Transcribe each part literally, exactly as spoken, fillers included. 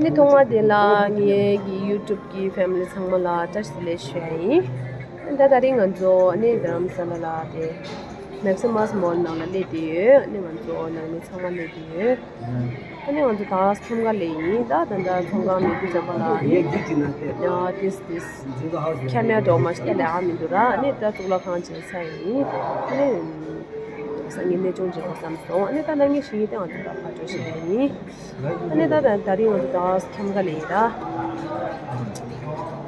ནི་ཐོག་མ་དེ་ལ་ངའི་གི་YouTube་གི་ཕེ་མི་ལི་ཚང་མ་ལ་བཀྲ་ཤིས་བདེ་ལེགས་ཞུ་ཡ་ཡིན། ད་དེ་རིང་ང་ཚོ་ནི་རྡ་རམ་ས་ལ་ལ་དེ་Maximus Mall་ནང་ལ་སླེབས་བསྡད་ཡོད། ནི་ང་ཚོ་ནང་མི་ཚང་མ་སླེབས་བསྡད་ཡོད། ཨ་ནི་ང་ཚོ་ད་ཁྲོམ་ཁ་ལ་ཡིན། ད་ད་ད་ཁྲོམ་ཁ་མི་དེ་ཚང་མ་ལ་ནི་ཡ་ཏིས་ཏིས་ཁྱམས་ཡ་འགྲོ་མ་ཤི་ལ་ཨ་མི་འདུག་ར། ནི་ད་གཙུག་ལག་ཁང་བྱེད་ས་ཡིན། ནི་སང་ཉིན་གནས་ཆུང་བྱེད་དགོས་བསམ་སོང་། ནི་ད་ནང་ངས་ཤི་ཡིན་ད་ང་ཚོ་ད་ཕར་འགྲོ་ཤེས་ཡིན། ཨ་ནི་ད་ད་ད་རིང་ང་ཚོ་ད་ཁྲོམ་ཁ་ལ་ཡིན་ར།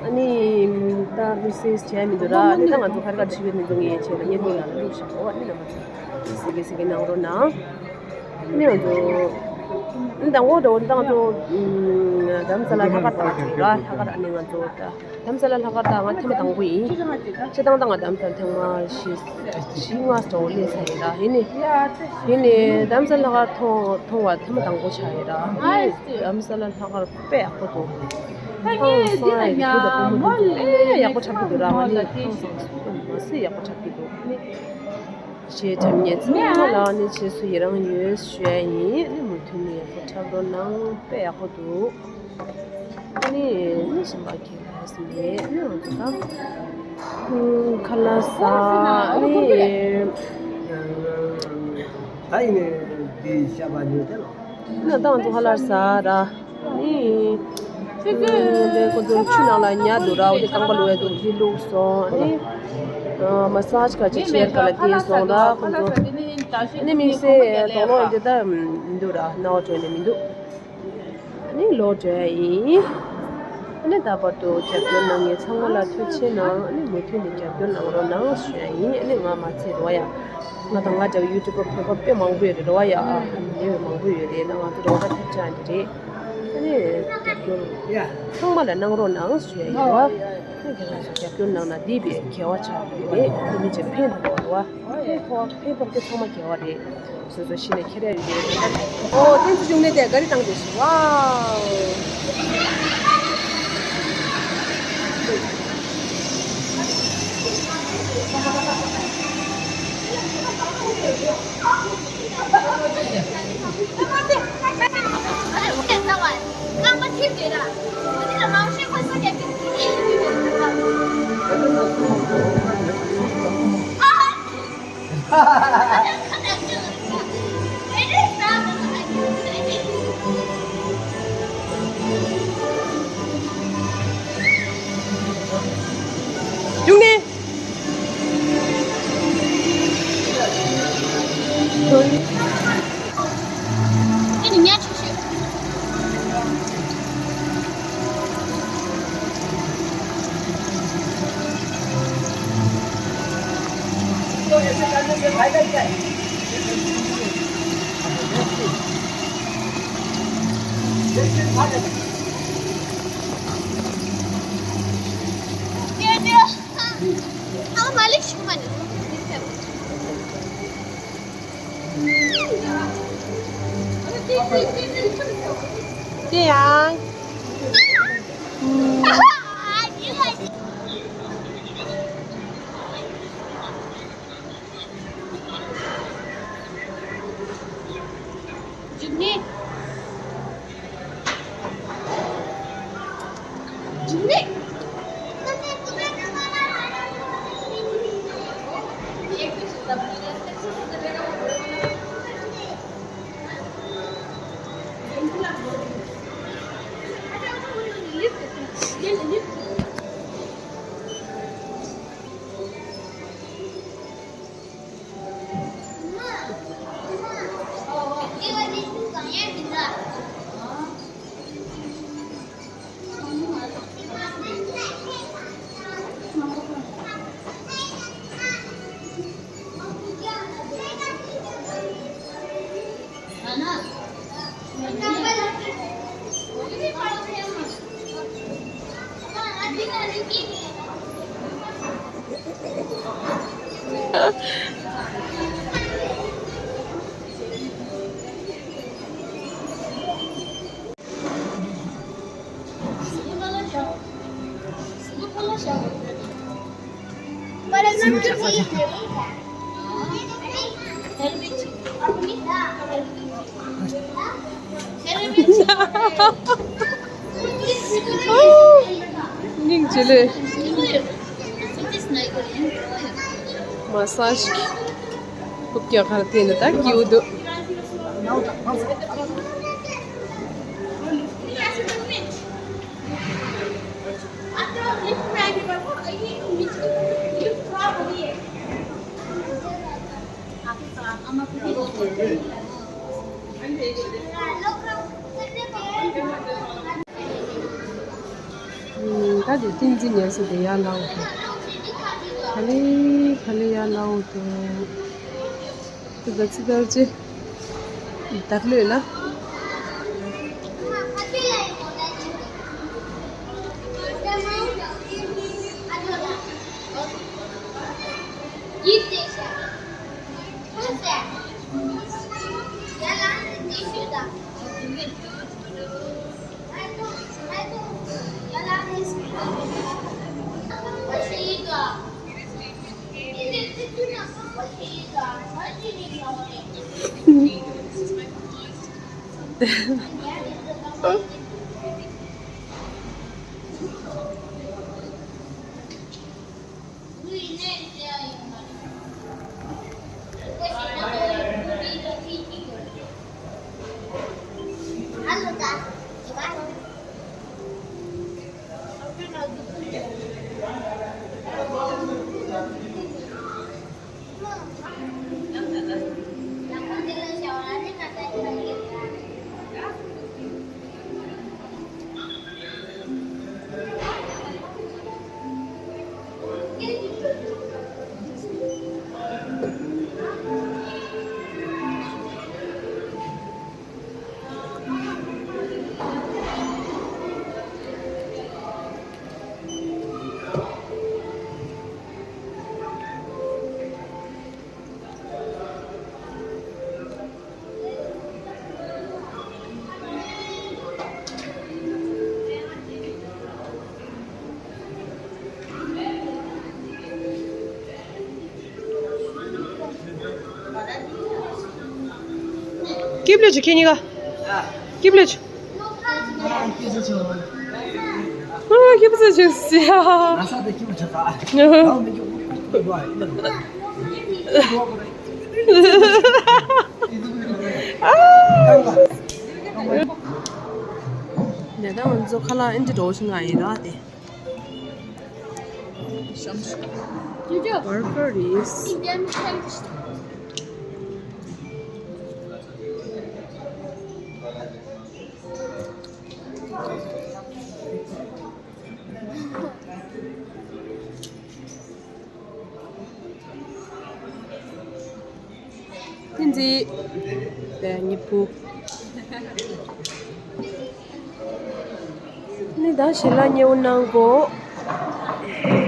ཨ་ནི་ད་མི་སེ་སི་བྱས་མི་འདུག་ར། ཨ་ནི་ད་ང་ཚོ་ཁ་རི་ཁ་ཤི་བའི་མི་འདུག་ངས་བྱས་ལ་ཉེ་དུ་ལ་ལ་ལུག་ཤ་འོ། ཨ་ནི་ད་ང་ཚོ་སི་གེ་སི་གེ་གནང་རོགས་གནང་། ཨ་ནི་ང་ཚོ་ཨ་ནི་དང་པོ་འགྲོ་ད་ང་ཚོ་རྡ་རམ་ས་ལ་ལྷག་དཀར་དང་འགྲོ་ར། ལྷག་དཀར་ཨ་ནི་ང་ཚོ་ད་རྡ་རམ་ས་ལ་ལྷག་དཀར་ད་ང་ཐེངས་མ་དང་པོ་ཡིན། སྤྱིར་བཏང་ད་ང་རྡ་རམ་ས་ལ་ཐེངས་མ་བཞི་བཞི་ལྔ་འགྲོ་སླེབས་ཚར་ཡིན་ར། ཡིན་ནི་ཡིན་ནི་རྡ་རམ་ས་ལ་ལྷག་དཀར་མཐོང་མཐོང་བ་ཐེངས་མ་དང་པོ་ཆགས་ཡིན་ར། ཨ་ནི་རྡ་རམ་ས་ལ་ལྷག་དཀར་དཔེ་ཡག་པོ་འདུག་ཧང་སང་ཡག་གི་བུ་དང་བུ་མོ་དཔེ་ཡག་པོ་འཁྲབ་ཀྱི་འདུག་ར། ང་ནི་ཧང་སང་མ་སྲིད་ཡག་པོ་འཁྲབ་ཀྱི་འདུག་ཨ་ནི། ཞེས་དྲན་ཉེ་ཚང་མ་ལ་ནི་རྗེས་སུ་ཡི་རང་ཡོད་ཞུ་ཡ་ཡིན། ནི་མུ་མཐུད་ནས་ཡག་པོ་འཁྲབ་རོགས་གནང་། དཔེ་ཡག་པོ་འདུག་ནི་ནི་གཞན་པ་ཁྱེད་ལ་ཟིན་པས་ནི་ང་ཚོ་ད་ཁ་ལག་ཟ་ནི་ད་ཡིན་ནི་འདི་བཤད་པ་ཉོས་ཏེ་ལོ། ནི་ད་ང་ཚོ་ཁ་ལག་ཟ་ར། ནི། ཨ་ནི་ཁོ་ཚོ་ཆུ་ནང་ལ་ཉལ་འདུག་ར། འོ་དེ་རྐང་པ་བླུགས་ཡ་འདུག་དེ་བླུགས་སོང་། ཨ་ནི། ཨ་མ་སཱཇ་ག་ཅིག་བྱེད་ག་ལ་དེ་སོང་ར་ཁོ་ཚོ། ཨ་ནི་དམིགས་བསལ་དོགས་སློང་འདི་ད་མི་འདུག་ར། རྣ་བ་གྲོལ་ནས་མི་འདུག་ཨ་ནི་ལོག་འགྲོ་ཡ་ཡིན། ཨ་ནི་ད་བར་དུ་རྒྱབ་སྐྱོར་གནང་མཁན་ཚང་མ་ལ་ཐུགས་རྗེ་ཆེ་གནང་། ཨ་ནི་མུ་མཐུད་ནས་རྒྱབ་སྐྱོར་གནང་རོགས་གནང་ཞུ་ཡ་ཡིན། ཨ་ནི་ང་མ་ཚད་རོགས་ཡ། ང་དང་ང་འདྲ་བའི་ཡུ་ཊུབ་པར་བོད་པ་དཔེ་མང་པོ་ཡོད་རེད་རེད་བ་ཡ། ཨ་ནི་མི་མང་པོ་ཡོད་རེད། ད་ང་ཚོ་རོགས་པ་ཐབས་ཆག་འདི་རེད། ཨ་ནི་རྒྱབ་སྐྱོར་ཡ་ཚང་མ་ལ་གནང་རོགས་གནང་ཞུ་ཡ་ཡིན་བ། ཨ་ནི་ཁྱེད་རང་ཚོ་རྒྱབ་སྐྱོར་གནང་ན་འདི་དཔེ་དགེ་བ་ཆགས་ཀྱི་རེད། ཨ་ནི་མི་གཅིག་ཕན་ཐོགས་རེད་བ། ཕན་ཐོགས་ཕན་ཐོགས་དེ་ཚང་མ་དགེ་བ་རེད། སོ་སོ་ཤི་ནས་ཁྱེར་ཡ་ཡོད་རེད། ཨོ་བསྟན་འཛིན་འབྱུང་གནས་དེ་ག་རེ་བཏང་དེ་ཤི་བ། འབྱུང་གནས། སྙིང་རྗེ་ལེ། མ་སཱཇ་གི་ཕུག་ཀྱ་ཁར་དེ་ནི་ད་སྐྱིད་འདུག་ད་དེ་ཏིང་འཛིན་ཉལ་ས་དེ་ཡར་ལ་འོ་དེ། ག་ལེ་ག་ལེ་ཡར་ལ་འོ་དེ། དེ་ག་ཚི་དར་ཅེ། དར་ལོས་ལ། སྐྱིབས་ལོས་བྱོས་ཁྱེད་གཉིས་ཀ། སྐྱིབས་ལོས་བྱོས། ཨ་སྐྱིབས་ཚོ་བྱོས་ཟེར། ད་ལྟ་ང་ཚོ་ཁ་ལག་ཨེ་འདྲ་འགྲོ་བཞིན་ང་ཡིན་ར་དེ། Burger is ཏིང་འཛིན། དེ་ཉི་ཕུག་ནི་ད་ཞལ་ལག་མཉེས་པོ་གནང་གོ།